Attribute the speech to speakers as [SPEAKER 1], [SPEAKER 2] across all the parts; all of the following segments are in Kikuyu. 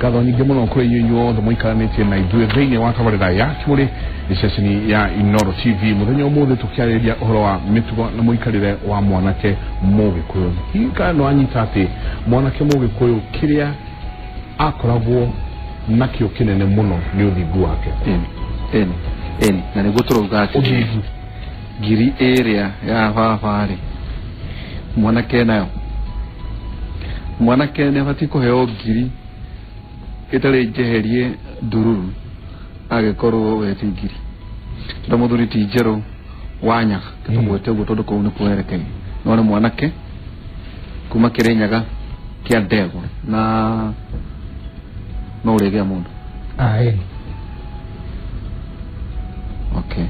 [SPEAKER 1] Ngatho nyingĩ mũno kũrĩ inyuĩ inyuothe mũikaranĩtie na ithuĩ thĩinĩ wa tabarĩra ya Kĩmũrĩ nĩ ceceni ya Inooro TV. Mũthenya ũmũthĩ tũkĩarĩrĩria ũhoro wa mĩtugo na mũikarĩre wa mwanake Mũgĩkũyũ. Hihi kana nĩ wanyita atĩ mwanake Mũgĩkũyũ kĩrĩa akoragwo nakĩo kĩnene mũno nĩ ũthingu wake?
[SPEAKER 2] Ĩni, ĩni, ĩni, na nĩguo tũrauga atĩrĩrĩ,
[SPEAKER 1] Ũthingu.
[SPEAKER 2] Ngiri ĩrĩa ya baba rĩ, mwanake nayo, mwanake nĩ abatiĩ kũheo ngiri ĩtarĩ njeherie ndururu angĩkorwo we ti ngiri, tondũ mũthuri ti njerũ wa Nyaga. Tũgwete ũguo tondũ kũu nĩkuo erekeire, no nĩ mwanake kuma Kĩrĩnyaga kĩa Ndegwa na no ũrĩgĩa mũndũ.
[SPEAKER 3] Aĩ.
[SPEAKER 2] Okay,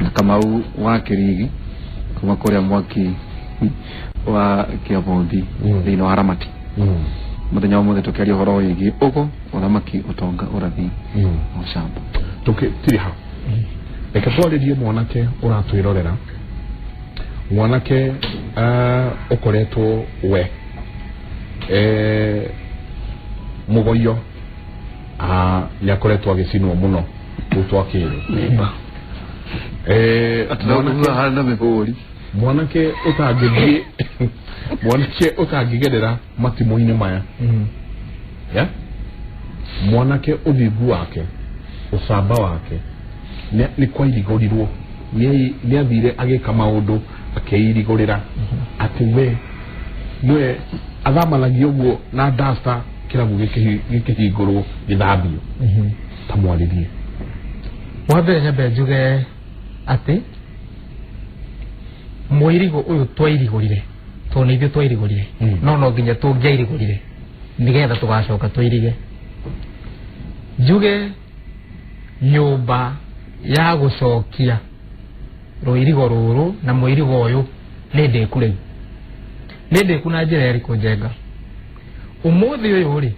[SPEAKER 2] na Kamau wa Kĩrigi kuma kũrĩa mwaki wa Kĩabondi thĩinĩ wa Ramati. Mũthenya wa ũmũthĩ tũkĩaria ũhoro wĩgiĩ ũgo, ũthamaki, ũtonga, ũrathi na ũcamba.
[SPEAKER 1] Tũkĩtiri ha, reke twarĩrie mwanake ũratwĩrorera, mwanake ũkoretwo we mũgoio nĩ akoretwo agĩcinwo mũno kũu twakĩrwo.
[SPEAKER 2] Atĩraguha na mĩhũri.
[SPEAKER 1] Mwanake ũtangĩthiĩ, mwanake ũtangĩgerera matimũ-inĩ maya, yeah? Mwanake ũthingu wake, ũcamba wake nĩ kwairigũrirwo, nĩ athire agĩka maũndũ akeirigũrĩra atĩ we nĩwe athamanagia ũguo na dasta kĩrabu gĩkĩhingũrwo gĩthambio. Ta mwarĩrie.
[SPEAKER 3] Wa mbere nyambe njuge atĩ mũirigo ũyũ twairigũrire, tondũ nĩ ithuĩ twairigũrire, no nginya tũngĩairigũrire nĩgetha tũgacoka tũirige. Njuge nyũmba ya gũcokia rũirigo rũrũ na mũirigo ũyũ nĩ ndĩku rĩu, nĩ ndĩku na njĩra ĩrĩkũ, Njenga? Ũmũthĩ ũyũ rĩ,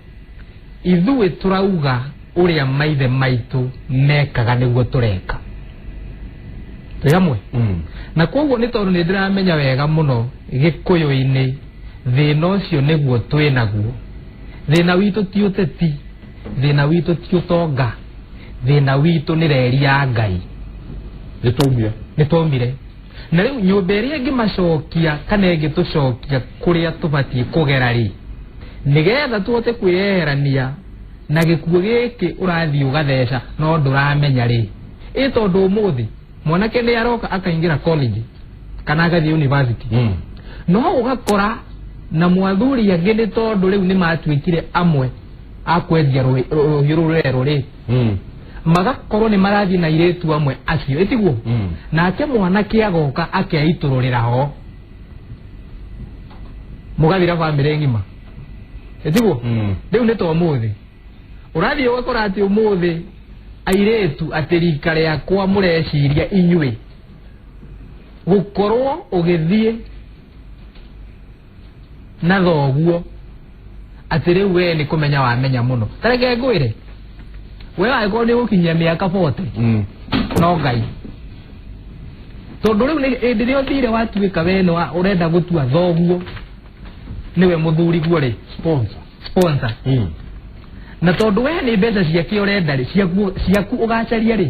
[SPEAKER 3] ithuĩ tũrauga ũrĩa maithe maitũ mekaga nĩguo tũreka twĩ hamwe. Na koguo nĩ tondũ nĩ ndĩramenya wega mũno Gĩkũyũ-inĩ thĩna ũcio nĩguo twĩ naguo. Thĩna witũ ti ũteti, thĩna witũ ti ũtonga, thĩna witũ nĩ reri ya Ngai.
[SPEAKER 1] Nĩ twaumire.
[SPEAKER 3] Nĩ twaumire, na rĩu nyũmba ĩrĩa ĩngĩmacokia kana ĩngĩtũcokia kũrĩa tũbatiĩ kũgera rĩ, nĩgetha tũhote kwĩyeherania na gĩkuũ gĩkĩ ũrathiĩ ũgatheca no ndũramenya rĩ, ĩ tondũ ũmũthĩ mwanake nĩ aroka akaingĩra college kana agathiĩ university, no ũgakora na mwathuri angĩ nĩ tondũ rĩu nĩ matuĩkire amwe a kwendia rũhiũ rũrũ rwerũ rĩ, magakorwo nĩ marathiĩ na airĩtu amwe acio, ĩtiguo? Nake mwanake agoka akeitũrũrĩra ho, mũgathira bamĩrĩ ng'ima, ĩtiguo? Rĩu nĩ ta ũmũthĩ ũrathiĩ ũgakora atĩ ũmũthĩ airĩtu atĩ rika rĩakwa mũreciria inyuĩ gũkorwo ũgĩthiĩ na thoguo atĩ rĩu we nĩ kũmenya wamenya mũno. Tareke ngwĩre, we angĩkorwo nĩ ũgũkinyia mĩaka 40, no Ngai, tondũ rĩu hĩndĩ ĩrĩa ũthire watuĩka we nĩ ũrenda gũtua thoguo nĩwe mũthuri guo rĩ.
[SPEAKER 1] Sponsor.
[SPEAKER 3] Sponsor. Na tondũ we nĩ mbeca ciake ũrenda rĩ, ciaku ũgacaria rĩ,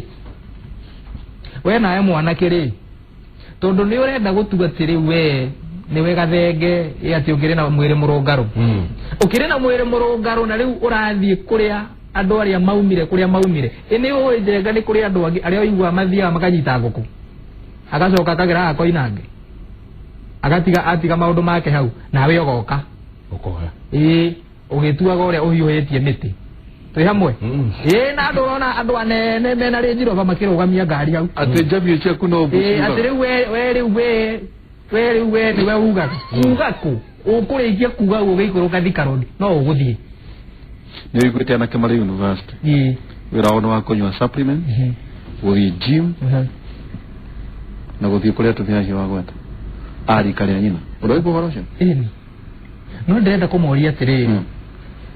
[SPEAKER 3] we nawe mwanake rĩ, tondũ nĩ ũrenda gũtua atĩ rĩu we nĩwe gathenge, ĩ atĩ ũkĩrĩ na mwĩrĩ mũrũngarũ, ũkĩrĩ na mwĩrĩ mũrũngarũ, na rĩu ũrathiĩ kũrĩa andũ arĩa maumire kũrĩa maumire. Ĩ nĩ ũĩ, Njenga, nĩ kũrĩ andũ angĩ arĩa ũiguaga mathiaga makanyita ngũkũ, agacoka akagera akoinange, agatiga atiga maũndũ make hau, nawe ũgoka.
[SPEAKER 1] Ũkoya.
[SPEAKER 3] Ĩĩ, ũgĩtuaga ũrĩa ũhiũhĩtie mĩtĩ. Twĩ hamwe? Ĩĩ, na andũ ũrona andũ anene mena Range Rover makĩrũgamia ngari hau.
[SPEAKER 2] Atĩ njamio ciaku no.
[SPEAKER 3] Ĩĩ, atĩ rĩu we rĩu we rĩu we nĩwe ugaga kuga kũ ũkũrĩkia kuga ũguo ũgĩikũrũka Thika Road no ũgũthiĩ.
[SPEAKER 2] Nĩ ũiguĩte anake marĩ university, wĩra wao nĩ wa kũnyua supplement, gũthiĩ gym na gũthiĩ kũrĩa atumia acio wagweta a rika rĩa nyina. Ũraigua ũhoro ũcio?
[SPEAKER 3] Ĩni, no ndĩrenda kũmoria atĩrĩrĩ,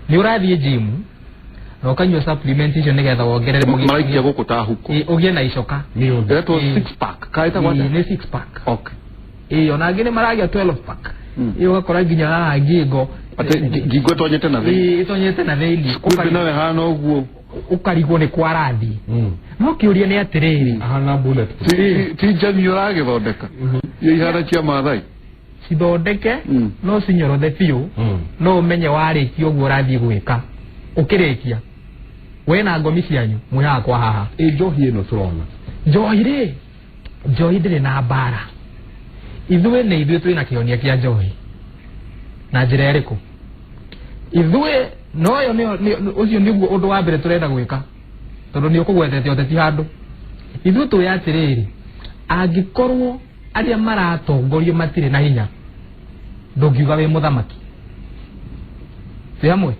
[SPEAKER 3] nĩ ũrathiĩ gym na ũkanyua supplement icio nĩgetha wongerere
[SPEAKER 2] Maraikia gũkũ ta huko.
[SPEAKER 3] Ĩ, ũgĩe na icoka.
[SPEAKER 1] Nĩ ũndũ.
[SPEAKER 2] Ĩretwo six pack kaĩtagwo
[SPEAKER 3] Ĩ,
[SPEAKER 2] atĩa?
[SPEAKER 3] Nĩ six pack.
[SPEAKER 2] Okay.
[SPEAKER 3] Ĩ, ona angĩ nĩ maragĩa 12 pack. Ĩ, ũgakora nginya haha ngingo.
[SPEAKER 2] Atĩ ngingo ĩtonyete na thĩinĩ.
[SPEAKER 3] Ĩĩ, ĩtonyete na thĩinĩ.
[SPEAKER 2] Kumbe nawe hana ũguo.
[SPEAKER 3] Ũkarigwo nĩ kwarathiĩ. No kĩũria nĩ atĩrĩrĩ,
[SPEAKER 1] Ahana bullet.
[SPEAKER 2] Ti njani ũragĩthondeka iyo ihana cia Maathai.
[SPEAKER 3] Cithondeke, no cinyorothe biũ, no ũmenye warĩkia ũguo ũrathiĩ gwĩka, ũkĩrĩkia we na ngomi cianyu mwĩ haha kwa haha.
[SPEAKER 1] Ĩ njohi ĩno tũrona?
[SPEAKER 3] Njohi rĩ, njohi ndĩrĩ na mbara. Ithuĩ nĩ ithuĩ twĩna kĩhonia kĩa njohi na njĩra ĩrĩkũ? Ithuĩ noyo ũcio nĩguo ũndũ wa mbere tũrenda gwĩka, tondũ nĩ ũkũgwetete ũteti handũ. Ithuĩ tũĩ atĩrĩrĩ, angĩkorwo arĩa maratongorio matirĩ na hinya, ndũngiuga wĩ mũthamaki. Twĩ hamwe?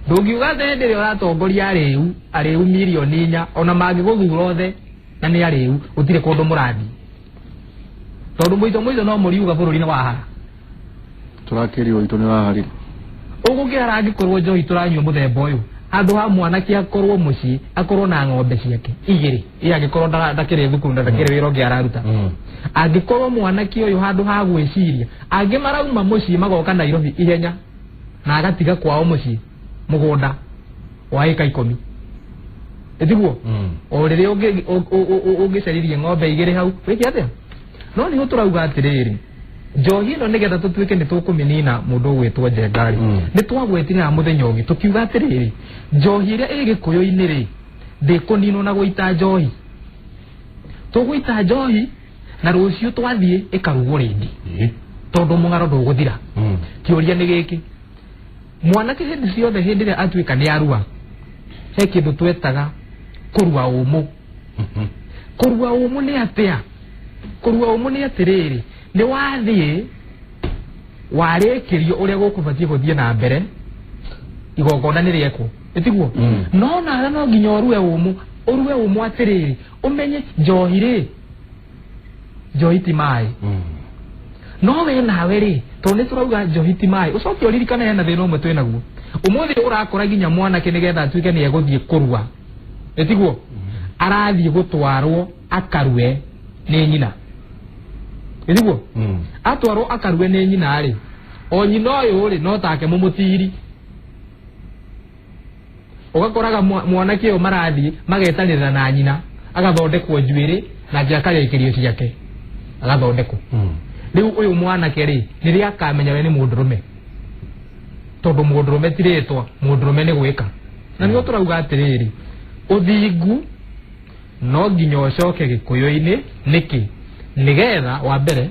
[SPEAKER 3] Ndũngiuga atĩ hĩndĩ ĩrĩa ũratongoria arĩu 4,000,000, ona mangĩgũthura othe na nĩ arĩu, gũtirĩ kũndũ mũrathiĩ, tondũ mũico mũico no mũriuga bũrũri nĩ wahara.
[SPEAKER 2] Tũrakĩrio witũ nĩ waharire.
[SPEAKER 3] Ũgũkĩhara angĩkorwo njohi tũranyua mũthemba ũyũ, handũ ha mwanake akorwo mũciĩ, akorwo na ng'ombe ciake igĩrĩ, ĩ angĩkorwo ndakĩrĩ thukuru na ndakĩrĩ wĩra ũngĩ araruta, angĩkorwo mwanake ũyũ handũ ha gwĩciria, angĩ marauma mũciĩ magoka Nairobi ihenya na agatiga kwao mũciĩ mũgũnda wa ĩka 10, ĩtiguo? O rĩrĩa ũngĩcaririe ng'ombe igĩrĩ hau wĩke atĩa? No nĩho tũrauga atĩrĩrĩ, njohi ĩno nĩgetha tũtuĩke nĩ tũkũmĩnina, mũndũ ũgwĩtwo Njenga-rĩ, nĩ twagwetire haha mũthenya ũngĩ tũkiuga atĩrĩrĩ, njohi ĩrĩa ĩ gĩkũyũ-inĩ rĩ, ndĩkũninwo na gũita njohi. Tũgũita njohi na rũciũ twathiĩ ĩkarugwo rĩngĩ, tondũ mũng'aro ndũgũthira. Kĩũria nĩ gĩkĩ, mwanake hĩndĩ ciothe hĩndĩ ĩrĩa atuĩka nĩ arua, he kĩndũ twetaga kũrua ũmũ. Kũrua ũmũ nĩ atĩa? Kũrua ũmũ nĩ atĩrĩrĩ, nĩ wathiĩ warĩkĩrio ũrĩa gũkũbatiĩ gũthiĩ na mbere, igongona nĩ rĩekwo, ĩtiguo? No nawe no nginya ũrue ũmũ. Ũrue ũmũ atĩrĩrĩ, ũmenye njohi rĩ, njohi ti maĩ. No we nawe rĩ, tondũ nĩ tũrauga njohi ti maĩ, ũcoke ũririkane hena thĩna ũmwe twĩnaguo ũmũthĩ. Ũrakora nginya mwanake nĩgetha atuĩke nĩ egũthiĩ kũrua, ĩtiguo, arathiĩ gũtwarwo akarue nĩ nyina, ĩtiguo? Atwarwo akarue nĩ nyina rĩ, o nyina ũyũ rĩ, no take mũmũtiri. Ũgakoraga mwanake ũyũ marathiĩ magetanĩrĩra na nyina, agathondekwo njuĩrĩ na nja akarĩkĩrio ciake agathondekwo. Rĩu ũyũ mwanake rĩ, nĩrĩa akamenya we nĩ mũndũrũme? Tondũ mũndũrũme ti rĩtwa, mũndũrũme nĩ gwĩka. Na nĩguo tũrauga atĩrĩrĩ, ũthingu no nginya ũcoke gĩkũyũ-inĩ. Nĩkĩ? Nĩgetha wa mbere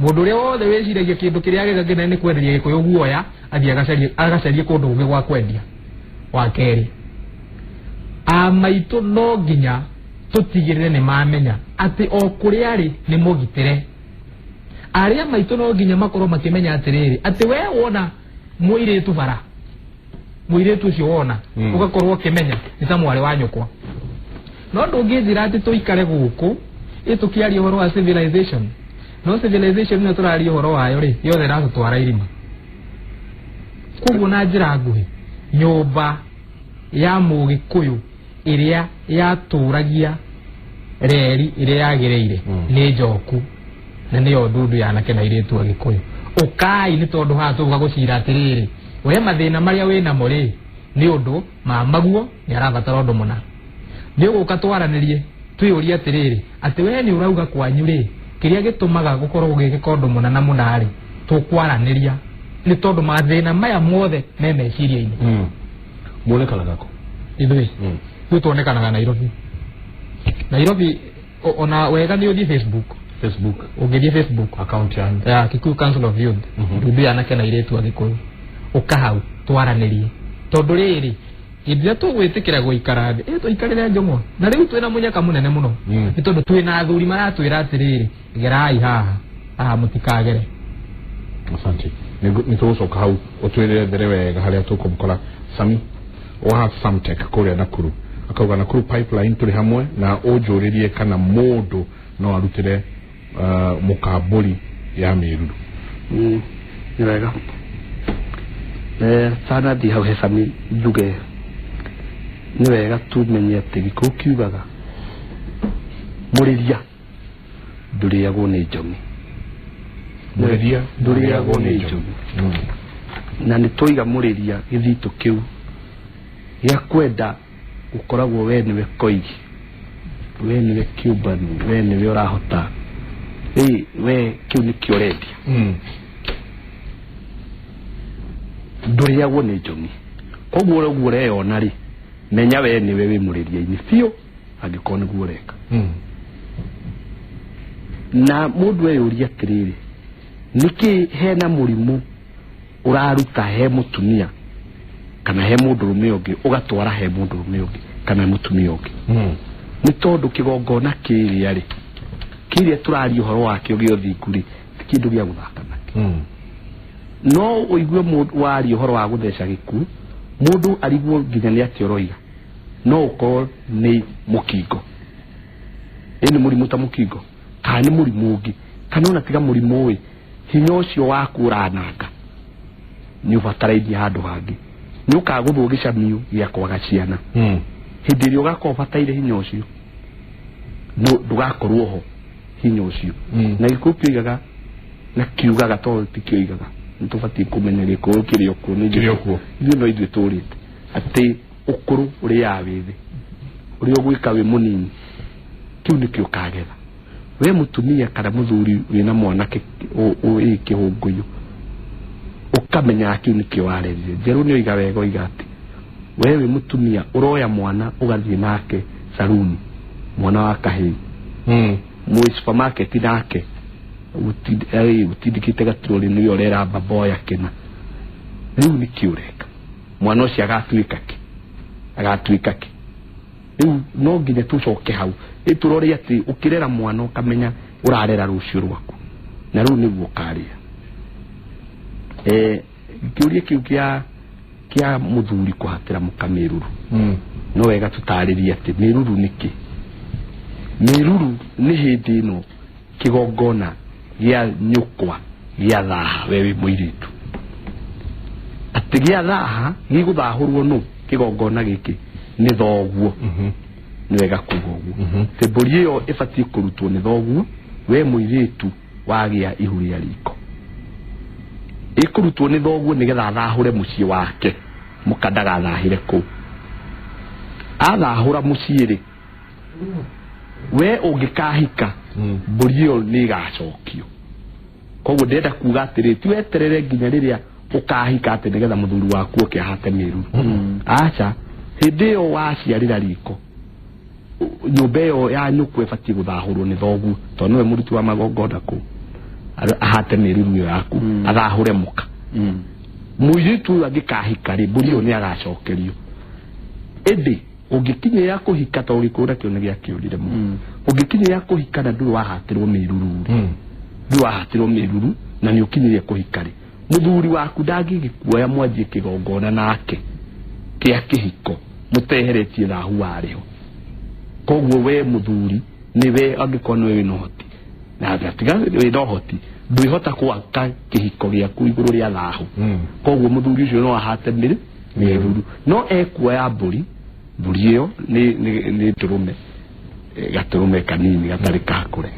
[SPEAKER 3] mũndũ ũrĩa wothe wĩciragia kĩndũ kĩrĩa ageka kĩnene nĩ kwenderia gĩkũyũ guoya, athiĩ agacarie kũndũ kũngĩ gwa kwendia. Wa kerĩ, amaitũ no nginya tũtigĩrĩre nĩ mamenya atĩ o kũrĩa arĩ nĩ mũgitĩre. Arĩa maitũ no nginya makorwo makĩmenya atĩrĩrĩ, atĩ we wona mũirĩtu bara, mũirĩtu ũcio wona, ũgakorwo ũkĩmenya nĩ ta mwarĩ wa nyũkwa. No ndũngĩnjĩra atĩ tũikare gũkũ ĩ tũkĩaria ũhoro wa civilization, no civilization ĩno tũraria ũhoro wayo rĩ, yothe ĩratũtwara irima. Koguo na njĩra nguhĩ, nyũmba ya mũgĩkũyũ ĩrĩa yatũragia reri ĩrĩa yagĩrĩire nĩ njoku, na nĩyo ndundu ya anake na airĩtu a gĩkũyũ. Ũkai, nĩ tondũ haha tũgũka gũcira atĩrĩrĩ, we mathĩna marĩa wĩ namo rĩ, nĩ ũndũ mamaguo nĩ arabatara ũndũ mũna, nĩ ũgũka twaranĩrie, twĩyũrie atĩrĩrĩ, atĩ we nĩ ũrauga kwanyu rĩ, kĩrĩa gĩtũmaga gũkorwo gũgĩkĩka ũndũ mũna na mũna rĩ, tũkwaranĩria, nĩ tondũ mathĩna maya mothe me meciria-inĩ.
[SPEAKER 1] Muonekanaga kũ?
[SPEAKER 3] Ithuĩ, ithuĩ tuonekanaga Nairobi. Nairobi ona wega nĩ ũthiĩ Facebook.
[SPEAKER 1] Facebook.
[SPEAKER 3] Ũngĩthiĩ Facebook
[SPEAKER 1] account yanyu
[SPEAKER 3] ya Kikuyu Council of Youth, ndundu ya anake na airĩtu a Gĩkũyũ, ũka hau twaranĩrie, tondũ rĩrĩ, hĩndĩ ĩrĩa tũgwĩtĩkĩra gũikara thĩ, ĩ tũikarĩre njũng'wa, na rĩu twĩna mũnyaka mũnene mũno, nĩ tondũ twĩna athuri maratwĩra atĩrĩrĩ, gerai haha, haha mũtikagere.
[SPEAKER 1] Asante. Nĩ tũgũcoka hau ũtwĩrĩre mbere wega harĩa tũkũmũkora. Sami wa Samtech kũrĩa Nakuru akauga Nakuru Pipeline tũrĩ hamwe, na ũnjũrĩrie kana mũndũ no arutĩre mũkambũri ya mĩruru.
[SPEAKER 4] Nĩ wega. Tanathiĩ hau he Sami, njuge nĩ wega tumenye atĩ Gĩkũyũ kiugaga mũrĩria ndũrĩagwo nĩ njong'i.
[SPEAKER 1] Mũrĩria
[SPEAKER 4] ndũrĩagwo nĩ njong'i. Na nĩ tũiga mũrĩria gĩthitũ kĩu gĩa kwenda gũkoragwo we nĩwe koigi, we nĩwe kĩũmbani, we nĩwe ũrahota, ĩ we kĩu nĩkĩo ũrendia. Ndũrĩagwo nĩ njong'i. Koguo ũguo ũreyona rĩ, menya we nĩwe wĩ mũrĩria-inĩ biũ angĩkorwo nĩguo ũreka. Na mũndũ eyũria atĩrĩrĩ, nĩkĩ hena mũrimũ ũraruta he mũtumia kana he mũndũrũme ũngĩ ũgatwara he mũndũrũme ũngĩ kana mũtumia ũngĩ? Nĩ tondũ kĩgongona kĩrĩa rĩ, kĩrĩa tũraria ũhoro wakĩo gĩa ũthingu rĩ, ti kĩndũ gĩa gũthaka nakĩo. No ũigue mũndũ waria ũhoro wa gũtheca gĩkuũ, mũndũ arigwo nginya nĩ atĩa ũroiga. No ũkorwo nĩ mũkingo, ĩ nĩ mũrimũ ta mũkingo, kana nĩ mũrimũ ũngĩ, kana ona tiga mũrimũ ĩ, hinya ũcio waku ũrananga nĩ ũbatarainie handũ hangĩ, nĩ ũkagũthwo gĩcamio gĩa kwaga ciana. Hĩndĩ ĩrĩa ũgakorwo ũbataire hinya ũcio, ndũgakorwo ho hinya ũcio. Na gĩkũyũ kĩoigaga na kiugaga, tondũ ti kĩoigaga, nĩ tũbatiĩ kũmenya gĩkũyũ kĩrĩ o kuo, nĩ
[SPEAKER 1] Kĩrĩ o kuo.
[SPEAKER 4] Ithuĩ no ithuĩ tũrĩte atĩ ũkũrũ ũrĩaga wĩthĩ, ũrĩa ũgwĩka wĩ mũnini kĩu nĩkĩo ũkagetha. We mũtumia kana mũthuri wĩna mwanake wĩ kĩhũngũyũ, ũkamenya kĩu nĩkĩo warerire. Njerũ nĩ oiga wega, oiga atĩ we wĩ mũtumia ũroya mwana ũgathiĩ nake saruni, mwana wa kahĩĩ, mwĩ supermarket nake ũtindĩkĩte gaturori, nĩwe ũrera baba oya kĩna, rĩu nĩkĩ ũreka? Mwana ũcio agatuĩka kĩ? Agatuĩka kĩ? Rĩu no nginya tũcoke hau ĩ tũrore atĩ ũkĩrera mwana ũkamenya ũrarera rũciũ rwaku, na rĩu nĩguo ũkarĩa. Kĩũria kĩu kĩa mũthuri kũhatĩra mũka mĩruru, no wega tũtarĩrie atĩ mĩruru nĩ kĩ. Mĩruru nĩ hĩndĩ ĩno kĩgongona gĩa nyũkwa gĩa thaha, we wĩ mũirĩtu, atĩ gĩa thaha gĩgũthahũrwo nũ? Kĩgongona gĩkĩ nĩ thoguo. Nĩ wega kuga ũguo atĩ mbũri ĩyo ĩbatiĩ kũrutwo nĩ thoguo, we mũirĩtu wagĩa ihu rĩa riko, ĩkũrutwo nĩ thoguo nĩgetha athahũre mũciĩ wake, mũka ndagathahĩre kũu. Athahũra mũciĩ rĩ, we ũngĩkahika, mbũri ĩyo nĩ ĩgacokio. Koguo ndĩrenda kuga atĩrĩ, ti weterere nginya rĩrĩa ũkahika atĩ nĩgetha mũthuri waku oke ahate mĩruru. Aca, hĩndĩ ĩyo waciarĩra riko, nyũmba ĩyo ya nyũkwa ĩbatiĩ gũthahũrwo nĩ thoguo, tondũ nĩwe mũruti wa magongona kũu, ahate mĩruru ĩyo yaku, athahũre mũka. Mũirĩtu ũyũ angĩkahika rĩ, mbũri ĩyo nĩ agacokerio. Ĩndĩ ũngĩkinyĩra kũhika, tondũ gĩkũyũ nakĩo nĩ gĩakĩũrire mũno, ũngĩkinyĩra kũhika na ndũrĩ wahatĩrwo mĩruru rĩ, ndũrĩ wahatĩrwo mĩruru na nĩ ũkinyĩire kũhika rĩ, mũthuri waku ndangĩgĩkuoya mwanjie kĩgongona nake kĩa kĩhiko mũteheretie thahu warĩho. Koguo we mũthuri nĩwe, angĩkorwo nĩwe wĩna ũhoti, na tiga wĩna ũhoti, ndwĩhota gwaka kĩhiko gĩaku igũrũ rĩa thahu. Koguo mũthuri ũcio no ahate mĩruru, no ekuoya mbũri, mbũri ĩyo nĩ ndũrũme, gatũrũme kanini gatarĩ kakũre,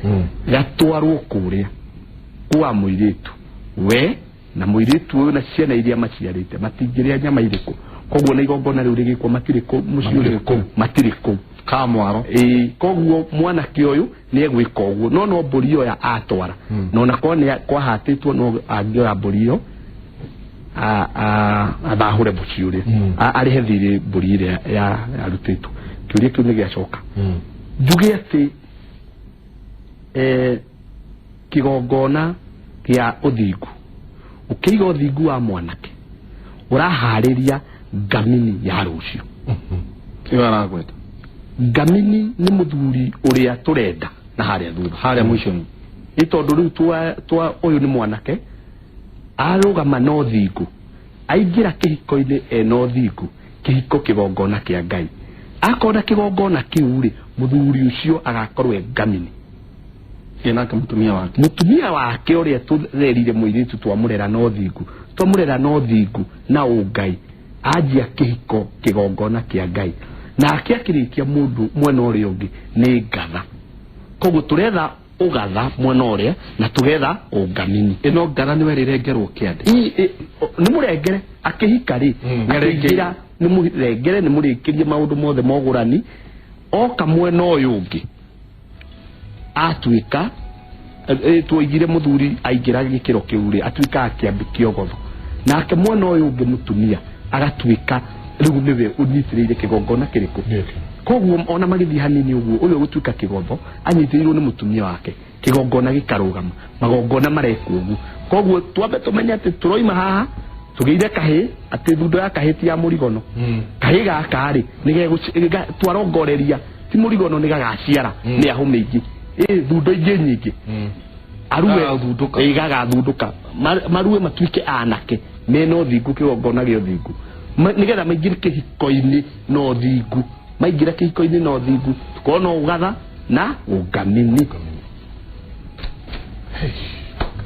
[SPEAKER 4] gatwarwo kũrĩa kwa mũirĩtu. We na mũirĩtu ũyũ na ciana iria maciarĩte matingĩrĩa nyama irĩkũ. Koguo na igongona rĩu rĩgĩkwo matirĩ kũ mũciĩ
[SPEAKER 2] Matirĩ
[SPEAKER 4] ũrĩkũ
[SPEAKER 2] kũu.
[SPEAKER 4] Matirĩ kũu.
[SPEAKER 2] Ka mwaro.
[SPEAKER 4] Ĩĩ, koguo mwanake ũyũ nĩ egwĩka ũguo, no mbũri ĩyo ya atwara, na ona korwo nĩ kwahatĩtwo, no angĩoya mbũri ĩyo athahũre mũciĩ ũrĩa, arĩhe thirĩ mbũri ĩrĩa yarutĩtwo. Kĩũria kĩu nĩ gĩacoka. Njuge atĩ kĩgongona gĩa ũthingu, ũkĩiga ũthingu wa mwanake, ũraharĩria ngamini ya rũciũ.
[SPEAKER 2] Ĩyo aragweta.
[SPEAKER 4] Ngamini nĩ mũthuri ũrĩa tũrenda na harĩa thutha.
[SPEAKER 2] Harĩa mũico-inĩ.
[SPEAKER 4] Nĩ tondũ rĩu twa ũyũ nĩ mwanake arũgama na ũthingu, aingĩra kĩhiko-inĩ ena ũthingu, kĩhiko kĩgongona kĩa Ngai, akona kĩgongona kĩu rĩ, mũthuri ũcio agakorwo e ngamini.
[SPEAKER 2] Ĩ nake mũtumia wake?
[SPEAKER 4] Mũtumia wake ũrĩa tũrerire mũirĩtu, twamũrera na ũthingu, twamũrera na ũthingu na ũngai, anjia kĩhiko kĩgongona kĩa Ngai, nake akĩrĩkia mũndũ mwena ũrĩa ũngĩ nĩ ngatha. Koguo tũretha Ũgatha mwena ũrĩa na tũgetha ũngamini.
[SPEAKER 2] Ĩno ngatha nĩwe rĩrengerwo kĩande.
[SPEAKER 4] Nĩ mũrengere akĩhika rĩ, akĩingĩra nĩ mũrengere, nĩ mũrĩkĩrie maũndũ mothe ma ũgũrani. Oka mwena ũyũ ũngĩ atuĩka, tuoigire mũthuri aingĩra gĩkĩro kĩu rĩ, atuĩkaga kĩambi kĩogotho, nake mwena ũyũ ũngĩ mũtumia agatuĩka rĩu nĩwe ũnyitĩrĩire kĩgongona kĩrĩkũ. Koguo ona magĩthiĩ hanini ũguo, ũyũ ũgũtuĩka kĩgotho anyitĩrĩirwo nĩ mũtumia wake, kĩgongona gĩkarũgama, magongona marekwo ũguo. Koguo twambe tũmenye atĩ tũroima haha tũgĩire kahĩ, atĩ thundo ya kahĩ ti ya mũrigono. Kahĩ gaka rĩ, twarongoreria ti mũrigono, nĩ gagaciara mĩahũ mĩingĩ, thundo ingĩ nyingĩ, aruwe.
[SPEAKER 2] Gagathundũka.
[SPEAKER 4] Gagathundũka, marue matuĩke anake mena ũthingu, kĩgongona gĩa ũthingu, nĩgetha maingĩre kĩhiko-inĩ na ũthingu. Maingĩra kĩhiko-inĩ na ũthingu, tukorwo na ũgatha na ũngamini.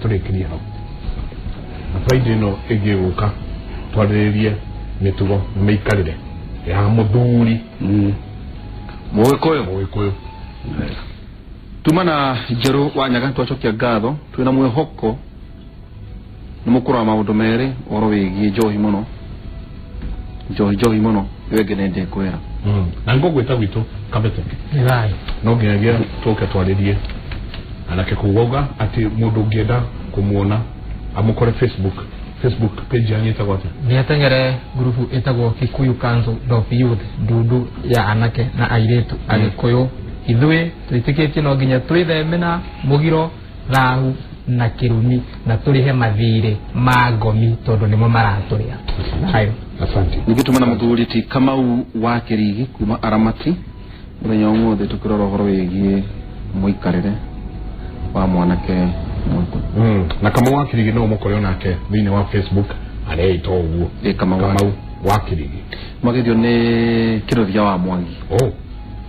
[SPEAKER 1] Tũrĩkĩrie hau, na Friday ĩno ĩngĩ ĩgũka twarĩrĩrie mĩtugo na mĩikarĩre ya mũthuri
[SPEAKER 2] Mũgĩkũyũ.
[SPEAKER 1] Mũgĩkũyũ.
[SPEAKER 2] Tuma na Njerũ wa Nyaga, twacokia ngatho twĩna mwĩhoko nĩ mũkũrora maũndũ merĩ ũhoro wĩgiĩ njohi mũno, njohi njohi mũno, ĩyo ĩngĩ nĩ ndĩkwĩra.
[SPEAKER 1] Na ngũgwĩta gwitũ Kabete.
[SPEAKER 3] Nĩ thayũ.
[SPEAKER 1] No nginyagia tũke twarĩrie anake kũu, wauga atĩ mũndũ ũngĩenda kũmuona amũkore Facebook page yanyu ĩtagwo atĩa?
[SPEAKER 3] Nĩ ateng'ere ngurubu ĩtagwo Kikuyu Council of Youth, ndundu ya anake na airĩtu Agĩkũyũ. Ithuĩ twĩtĩkĩtie no nginya twĩtheme na mũgiro, thahu na kĩrumi, na tũrĩhe mathirĩ ma ngomi tondũ nĩmo maratũrĩa. Thayũ.
[SPEAKER 1] Asante.
[SPEAKER 2] Ningĩ tuma na mũthuri ti Kamau wa Kĩrigi kuma Aramati, mũthenya ũmũthĩ tũkĩrora ũhoro wĩgiĩ mũikarĩre wa mwanake Mũgĩkũyũ.
[SPEAKER 1] Na Kamau wa Kirigi no ũmũkore onake thĩinĩ wa Facebook areĩta ũguo.
[SPEAKER 2] Ĩ, Kamau wa-
[SPEAKER 1] Kamau wa Kirigi.
[SPEAKER 2] Magithio nĩ Kĩrothia wa Mwangi.
[SPEAKER 1] Oh.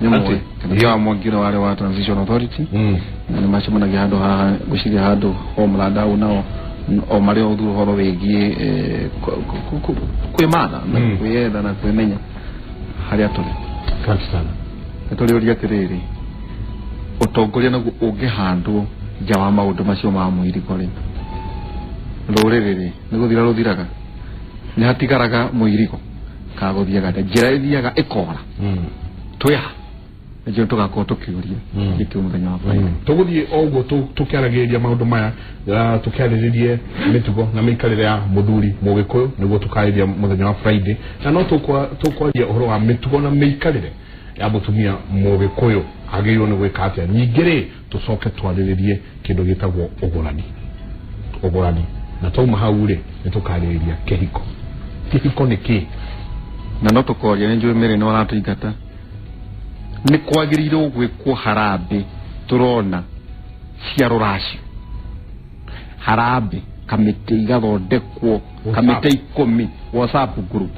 [SPEAKER 2] Nĩ
[SPEAKER 1] Atĩ?
[SPEAKER 2] mũĩ Kĩrothia wa Mwangi ũrĩa warĩ wa Transition Authority, na nĩ macemanagia handũ haha, ngwĩciria handũ Homeland hau, nao o marĩ o ũhoro wĩgiĩ kwĩmatha na kwĩyetha na kwĩmenya harĩa tũrĩ.
[SPEAKER 1] Asante sana.
[SPEAKER 2] Nĩ tũrĩũria atĩrĩrĩ, ũtongoria naguo ũngĩhandwo nja wa maũndũ macio ma mũirigo rĩ, rũrĩrĩ rĩ nĩ gũthira rũthiraga, nĩ hatigaraga mũirigo kana gũthiaga atĩa? Njĩra ĩthiaga ĩkora. Twĩha nĩkĩo tũgakorwo tũkĩũria gĩkĩo mũthenya wa Friday.
[SPEAKER 1] Tũgũthiĩ o ũguo tũkĩaragĩrĩria maũndũ maya, tũkĩarĩrĩrie mĩtugo na mĩikarĩre ya mũthuri Mũgĩkũyũ, nĩguo tũkarĩria mũthenya wa Friday, na no tũkwaria ũhoro wa mĩtugo na mĩikarĩre ya mũtumia Mũgĩkũyũ, agĩrĩirwo nĩ gwĩka atĩa. Ningĩ rĩ, tũcoke twarĩrĩrie kĩndũ gĩtagwo ũgũrani, ũgũrani, na twauma hau rĩ, nĩ tũkarĩrĩria kĩhiko. Kĩhiko nĩ kĩĩ?
[SPEAKER 2] Na no tũkoria, nĩ njũĩ mĩrĩ nĩ waratũingata, nĩ kwagĩrĩirwo gwĩkwo harambĩ tũrona cia rũracio, harambĩ kamĩtĩ igathondekwo, kamĩtĩ 10, WhatsApp group,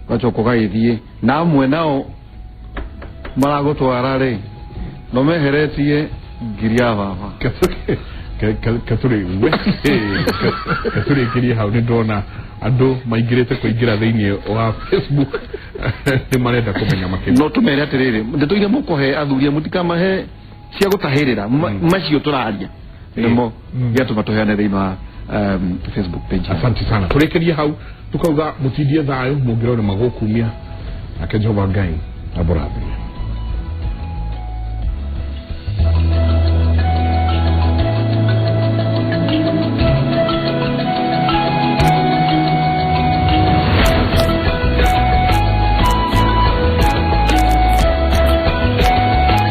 [SPEAKER 2] ũgacoka ũgagĩthiĩ na amwe nao maragũtwara rĩ, no meheretie ngiri ya baba.
[SPEAKER 1] Katũrĩkĩrie hau, nĩ ndona andũ maingĩrĩte kũingĩra thĩinĩ wa Facebook, nĩ marenda kũmenya makĩria.
[SPEAKER 2] No tũmere atĩrĩrĩ, ndeto iria mũkũhe athuri, mũtikamahe cia gũtahĩrĩra. Macio tũraria nĩmo gĩatũma tũheane thĩinĩ wa Facebook page.
[SPEAKER 1] Asante sana. Tũrĩkĩrie hau, tukauga mũtindie thayũ, mũngĩrore magũkumia, nake Jehova Ngai amũrathime.